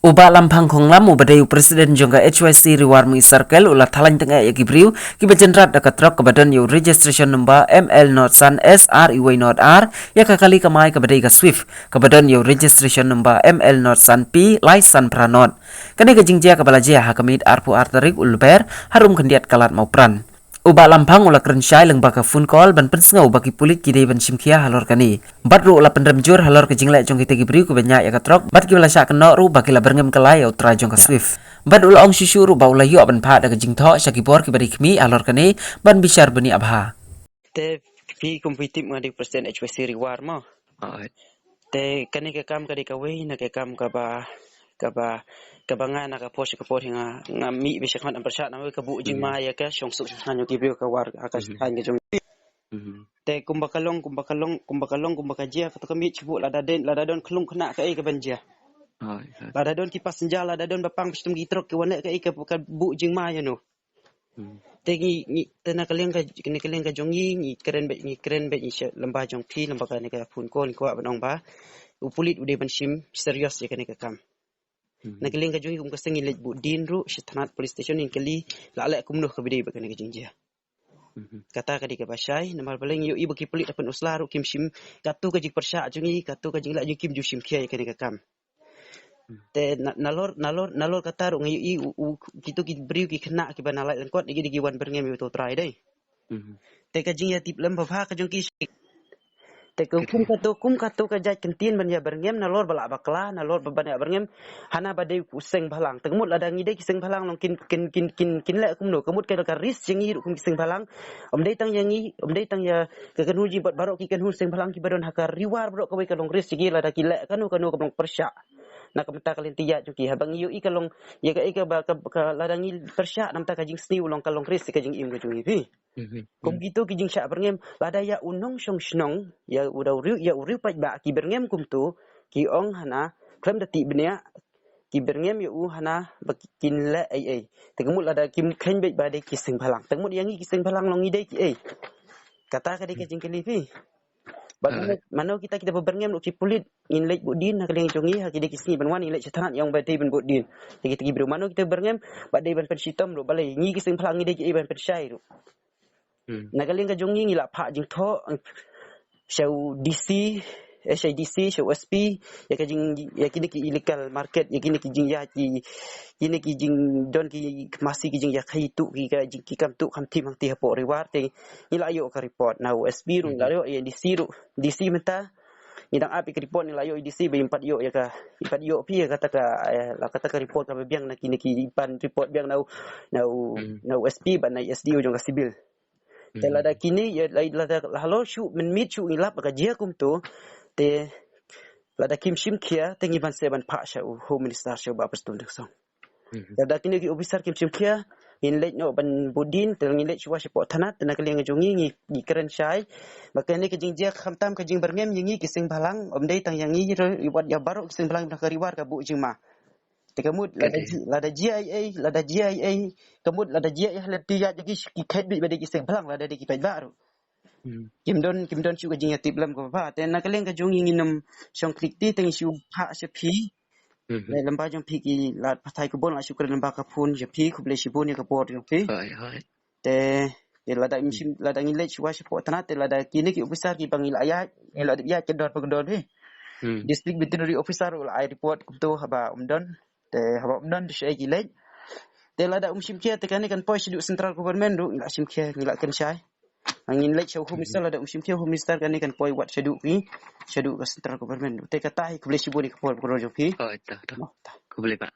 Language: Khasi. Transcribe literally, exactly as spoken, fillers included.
U Bah Lamphang Khonglam, uba dei u President jong ka H Y C Ri War Mih Circle, u la thalang teng ïa ki briew kiba jynrat da ka trok kaba don ïa u registration number M L not san S R Y not R, ïa ka kali kamai kaba dei ka Swift, kaba don ïa u registration number M L not san P lai san phra not. Kane ka jingjia kaba la jia ha ka miet arphew ar tarik u Lber, harum khyndiat ka lad Mawpran. U Bah Lamphang u la kren shai lyngba ka phone call ban pynsngew ba ki pulit ki dei ban shim khia halor kane. Bad ruh u la pynrem jur halor ka jingleh jong kita ki briew kiba ñiah ïa ka trok, bad kiba la shah kynnoh ruh ba ki la byrngem kylla ïa u trai jong ka Swift. Bad u la ong shuh shuh ruh ba u la ïoh ban phah da ka jingthoh sha ki bor kiba dei khmih halor kane, ban bishar bniah bha. Te phi kum phi tip nga dei President H Y C Ri War mo. Te kane ka kam ka dei kawei na ka kam kaba, kaba, kaba nga na ka por sha ka por hi nga, nga mih beit sha khmat, ym pyrshah namar ka buh jingma ïa ka shong suk shong saiñ jong ki briew ka War ha ka shong saiñ ka jong. Te kumba ka long, kumba ka long, kumba ka long, kumba ka jia, kato ka miet shu buh, lada don, lada don khlung khynnah kaei kaban jia. Lada don ki passenger, lada don ba pang ba shitom ki trok ki wan leh kaei ka, ka buh jingma ïa no. Te ngi, ngi, te na ka liang ka, na ka liang ka jong ngi, ngi kren beit, ngi kren beit, ngi sha lyngba jong phi, lyngba kane ka phone call, ngi kwah ban ong ba u pulit u dei ban shim serious ïa kane ka kam. Na ka liang ka jong ngi kum ka seng ngi leit buh dien ruh sha thanat police station, ngi kylli la leh kumno kaba dei bad kane ka jingjia. Kata ka dei kaba shai, namar balei ngi ïohi ba ki pulit ha Pynursla ruh kim shim, kato ka jingpyrshah jong ngi, kato ka jingleh jong ngi kim ju shim khia ïa kane ka kam. Te na, nalor, nalor, nalor kata ruh nga ïohi u, u, kito ki briew ki khynnah kiba na lait lyngkot, ki dei ki wan byrngem ïa uto u trai dei. Te ka jingïatiplem babha ka jong ki shi. Te ka kum kato, kum kato ka jait kyntien ban ïa byrngem, nalor ba lah bakla, nalor ba ban ïa byrngem, hana ba dei u seng bhalang. Te ka mut lada ngi dei ki seng bhalang long kin, kin, kin, kin, kin leh kumno, ka mut ka, ka risk jong ngi ruh kum ki seng bhalang. Ym dei tang ïa ngi, ym dei tang ïa ka kynhun jingbat baroh ki kynhun seng bhalang kiba don ha ka Ri War baroh kawei ka long risk jong ki lada ki leh kano kano kaba long pyrshah. Na ka bynta ka lynti ïaid jong ki, haba ngi ïohi ka long, ïa ka, ïa ka ba, ka, ka lada ngi pyrshah na ka bynta ka jingsniew long ka long risk ka jingim ka jong ngi phi. Kum kito ki jingshah byrngem, lada ïa u nongshong shnong, ïa u da u riew, ïa u riew paidbah ki byrngem kumto, ki ong hana, khlem da tih bniah, ki byrngem ïa u hana, ba ki, kin leh ei ei. Te ka mut lada kim kheiñ beit ba dei ki seng bhalang. Te ka mut ïa ngi ki seng bhalang long ngi dei ki ei. Kata ka dei ka jingkylli phi. Bad mano, mano kita kiba byrngem ruh ki pulit, ngin leit buh dien ha ka liang jong ngi, ha ki dei ki sngi ban wan, ngin leit sha thanat ïa ong ba dei ban buh dien. Ïa kita ki briew mano kita byrngem, ba dei ban pynshitom ruh, balei ngi ki seng bhalang ngi dei ki ei ban pynshai ruh. Na ka liang ka jong ngi ngi la phah jingthoh sha u D C, eh, sha u D C, sha u S P, ïa ka jing, ïa kine ki illegal market, ïa kine ki jingïa ki, kine ki jingdon ki masi ki jingïa khaïi tuh ki ka jing ki kam tuh kham thim hangtei hapoh Ri War te ngi la ïoh ka report na u S P ruh, ngi la ïoh ïa D C ruh, D C mynta ngi dang ap ïa ka report, ngi la ïoh ïa D C ba ym pat ïoh ïa ka, ym pat ïoh phi ïa kata ka, eh, la kata ka report kaba biang na kine ki pan report biang na u, na u, na u S P bad na u S D O jong ka civil. Te lada kine ïa, la, lada halor shuh mynmiet shuh ngi lap ba ka jia kumto, te lada kim shim khia te ngi ban sa ban phah sha u Home Minister sha u Bah Prestone Tynsong. Lada kine ki officer kim shim khia, ngin leit noh ban buh dien, te ngin leit shuwa shapoh thanat, te na ka liang jong ngi ngi, ngi kren shai ba kane ka jingjia khamtam ka jingbyrngem ïa ngi ki seng bhalang, ym dei tang ïa ngi ruh, wat ïa baroh ki seng bhalang na ka Ri War ka buh jingma. Te ka mut lada ji, lada jia ei ei, lada jia ei ei, ka mut lada jia ei ei ha lynti ïaid jong ki, ki kheiñ beit ba dei ki seng bhalang lada dei ki paidbah ruh. Kim don, kim don shuh ka jingïatiplem kaba bha. Te na ka liang ka jong ngi ngin ym shong klik ti, te ngi shu phah sha phi. Te lyngba jong phi ki lad pathai khubor, nga shu kren lyngba ka phone sha phi, khublei shibun ïa ka bor jong phi. Te, te lada ym shim, lada ngi leit shuwa shapoh thanat, te lada kine ki officer kiba ngi la ïaid, ngi la dep ïaid ka dor pa ka dor hi. District Veterinary Officer u la ai report kumto haba ym don. Te haba ym don te shaei ki leit. Te lada um shim khia te kane kan poi shaduh central government ruh, ngi la shim khia, ngi la kren shai. Ngin leit sha u Home Minister, lada um shim khia u Home Minister kane kan poi wat shaduh ki, shaduh ka central government ruh. Te kata hi, khublei shibun ïa ka por ba ka roi jong phi. Khublei ba.